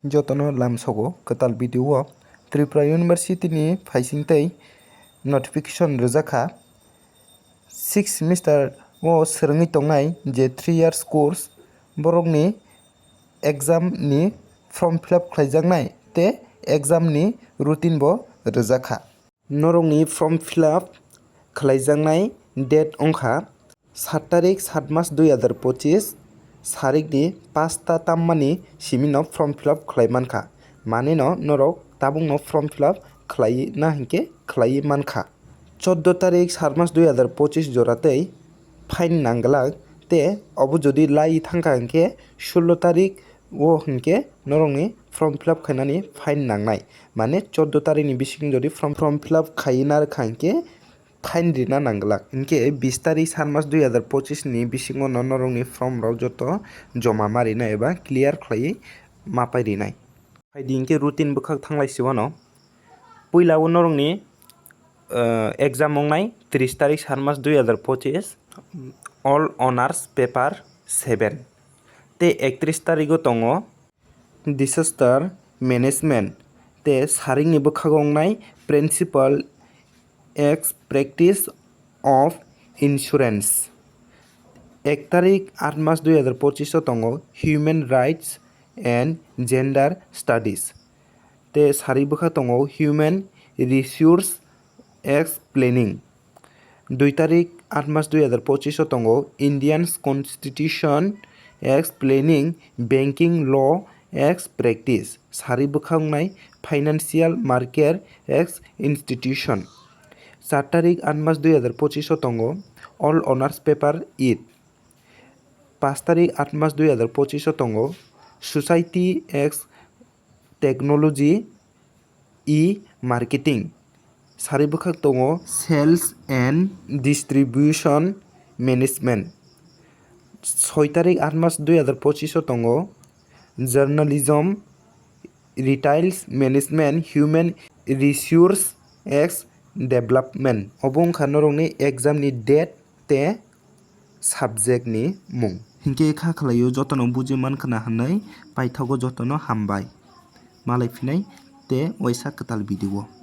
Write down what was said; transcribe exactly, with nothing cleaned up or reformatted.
Jotono lamsogo kwtal video o Tripura University ni phaising tei notification rwjak kha. Sixth semester o swrwngwi tongnai je three years course, borokni exam ni form fill up khlaijaknai tei exam ni routine bo rwjak kha. Norokni form fill up khlaijaknai date wngkha sat tarik sat mas dui hazar pochis, sarikni pasta tammani simino form fill up khlai mankha. Manino norok tabukno form fill up khlaina hinkhe khlaiwi mankha. Choddo tarik sat mas dui hazar pochis joratwi fine nangglak, tei obo jodi lai thangkha hinkhe sullo tarik o hinkhe norokni form fill up khainani fine nangnai. Mane choddo tarikni bisingo jodi form, form fill up khaiwi narwkha hinkhe fine rina nangglak. Hinkhe bis tarik sat mas dui hazar pochis ni bisingo no norokni form rok joto joma ma rina eba clear khlaiwi ma pai rinai. Phaidi hinkhe routine bwkhak thanglai siwano. Puila o norokni, eh, exam wngnai tris tarik sat mas dui hazar pochis, all honours paper seven. Tei ektris tarigo tongo disaster management, tei sarikni bwkhago wngnai principal ex practice of insurance. Ek tarik aat mas dui hazar pochis o tongo human rights and gender studies. Tei sari bwkha tongo human resource ex planning. Dui tarik aat mas dui hazar pochis o tongo Indian Constitution ex planning, banking law ex practice. Sari bwkha wngnai financial market ex institution. Char tarik aat mas dui hazar pochis o tongo all honours paper eight. Paanch tarik aat mas dui hazar pochis o tongo society ex technology e marketing. Sari bwkhak tongo sales and distribution management. Soi tarik aat mas dui hazar pochis o tongo journalism, retails management, human resource ex development. Obo wngkha norokni exam ni date tei subject ni mung. Hinkhe kha khlaio jotono buji mankha na hinwi paithago jotono hambai. Malai phinai tei waisa kwtal video o.